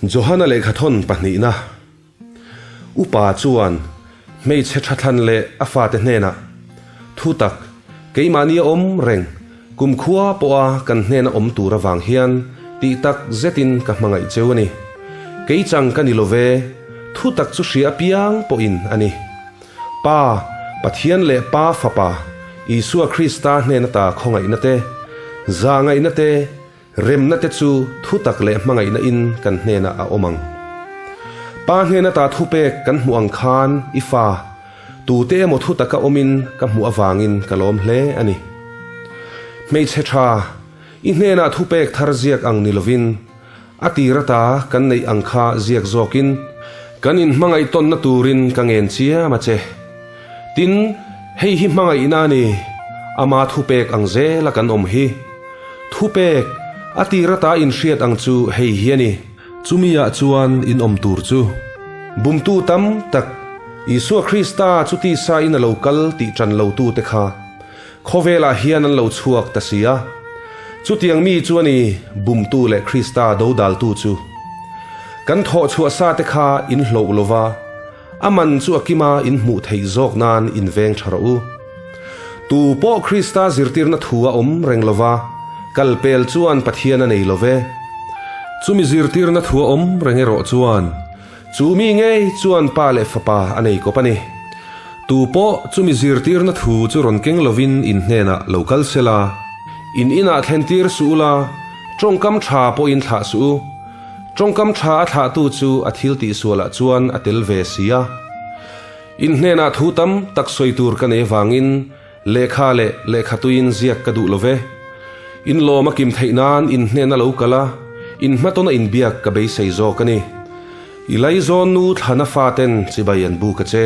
Johana lehkhathawn pahnihna Upa chuan hmeichhe thathlan leh a fate hnenah, Thutak, keimahni a awm reng, kumkhua pawha kan hnena awm tur avang hian tih tak zetin ka hmangaih cheu a ni. Kei chang ka ni lo ve, thutak chu hria apiang pawhin a ni. Pa, Pathian leh Pa Fapa, Isua Krista hnena ta khawngaihna te, zahngaihna te, Remna te chu thutak leh hmangaihna in kan hnenah a awm ang. Pa hnena ta thupek kan hmuh ang khan i fa, tute emaw thutaka awmin ka hmuh avangin ka lawm hle a ni. Hmeichhe tha, i hnenah thupek thar ziak ang ni lovin, a tir ata kan neih ang kha ziak zawkin, kan inhmangaih tawnna turin ka ngen chiam a che. Tin, hei hi hmangaihna a ni, ama thupek ang zela kan awm hi. Thupek, a tir ata inhriat ang chu hei hi a ni. Chumi ah chuan in awm tur chu. Bumtu tam tak, Isua Krista chu tisa in a lo kal tih ṭan lotute kha khawvelah hian an lo chhuak ta si a. Chutiang mi chu a ni bumtu leh Krista dodaltu chu. Kan thawh chhuah sa te kha in hloh lova, A man chu a kima in hmuh theih zawk nan in veng tha rawh u. Tu pawh Krista zirtirna thu a awm reng lo va, kal pel chuan Pathian a nei lo ve. Chumi zirtirna thu a awm reng erawh chuan, chu mi ngei chuan Pa leh Fapa a nei kawp a ni. Tu pawh chumi zirtirna thu chu rawn keng lovin in hnenah lo kal sela, in inah thlentir suh ula, tawngkam tha pawhin thlah suh u. Tawngkam tha a thlahtu chu a thil tihsualah chuan a tel ve si a. In hnenah thu tam tak sawi tur ka nei vangin lehkha leh lehkhatuiin ziak ka duh lo ve. In lawm a kim theih nan in hnena lo kal a, in hmatawna inbiak ka beisei zawk a ni. I laizawn nu thlana faten chibai an buk a che.